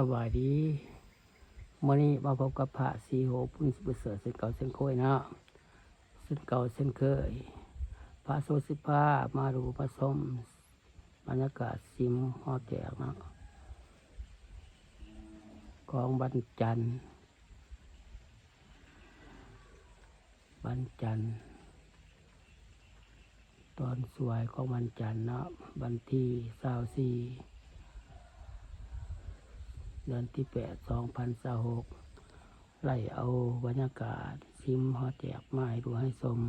ສະບາຍດີ ມື້ນີ້ມາພົບກັບພະສີໂຫ ບຸນສີປະເສີດ ເຊັ່ນເກົ່າເຊັ່ນເຄີຍເນາະ ເຊັ່ນເກົ່າເຊັ່ນເຄີຍ ພະໂຊສິພາ ມາດູມາຊົມບັນຍາກາດສິມຫໍແຈກເນາະ ຂອງວັນຈັນ ວັນຈັນ ຕອນສວຍຂອງວັນຈັນເນາະ ວັນທີຊາວສີ່ ເດືອນທີແປດ ສອງພັນຊາວຫົກ ໄລ່ເອົາບັນຍາກາດສິມຫໍແຈກມາໃຫ້ດູໃຫ້ຊົມ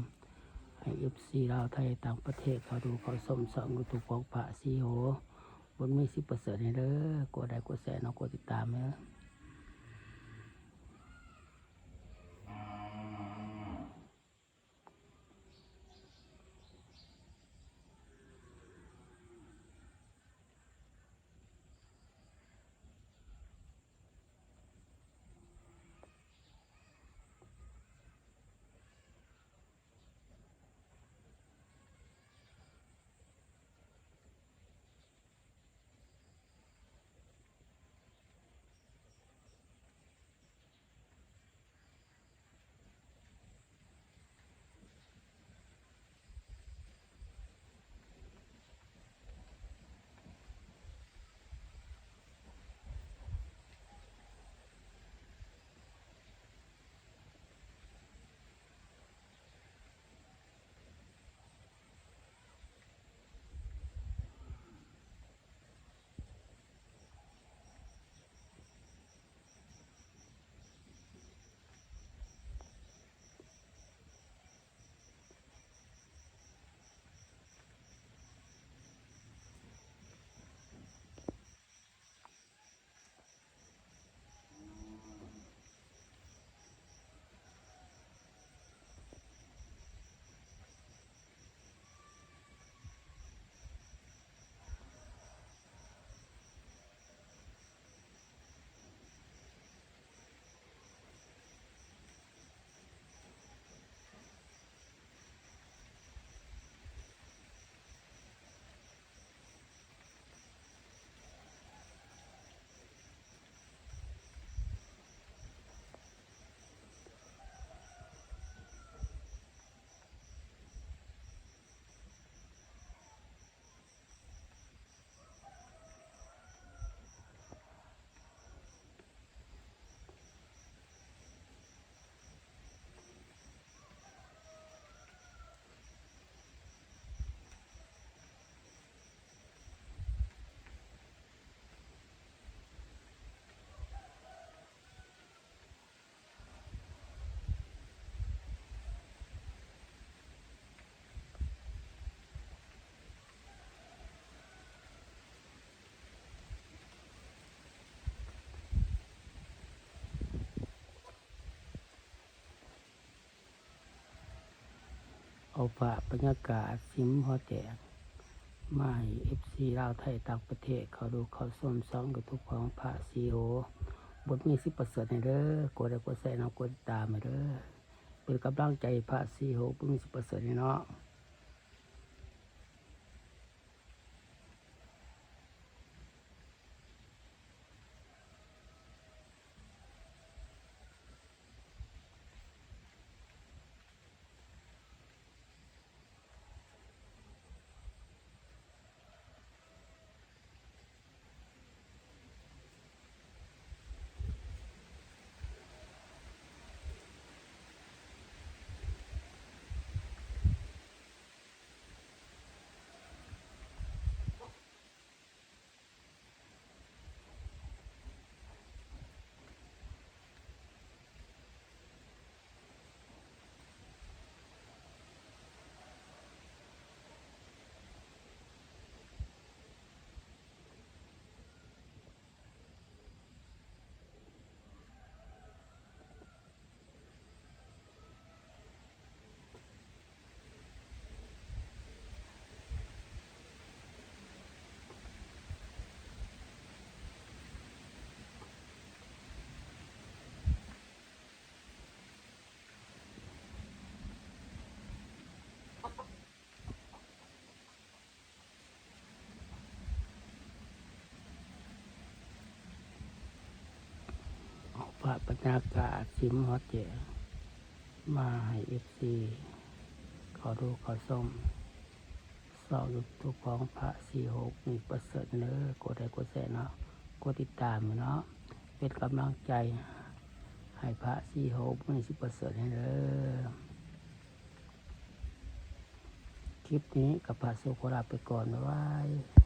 ໃຫ້ເອັຟຊີລາວໄທຕ່າງປະເທດເຂົ້າດູເຂົ້າຊົມຊ່ອງຢູທູບຂອງພະສີໂຫ ບຸນມີສີປະເສີດນີ້ເດີ ກົດໄລກົດແຊເນາະ ກົດຕິດຕາມເດີ. ເອົາພາບບັນຍາກາດສິມຫໍແຈກ ມາໃຫ້ເອັຟຊີລາວໄທຕ່າງປະເທດເຂົ້າດູເຂົ້າຊົມຊ່ອງຢູທູບຂອງພະສີໂຫ ບຸນມີສີປະເສີດນີ້ເດີ ກົດໄລກົດແຊເນາະ ກົດຕິດຕາມໃຫ້ເດີ ເປັນກຳລັງໃຈພະສີໂຫ ບຸນມີສີປະເສີດນີ້ເນາະ. ພາບບັນຍາກາດສິມຮອດແຈງມາໃຫ້ເອັຟຊີເຂົ້າດູເຂົ້າຊົມຊ່ອງຢູທູບຂອງພະສີ່ຫົກນີ້ປະເສີດເດີ ກົດໄລກົດແຊເນາະ ກົດຕິດຕາມເນາະ ເປັນກຳລັງໃຈໃຫ້ພະສີ່ຫົກນີ້ຊິປະເສີດເດີ. ຄລິບນີ້ກັບພະສຸຂໍລາໄປກ່ອນ ບາຍບາຍ.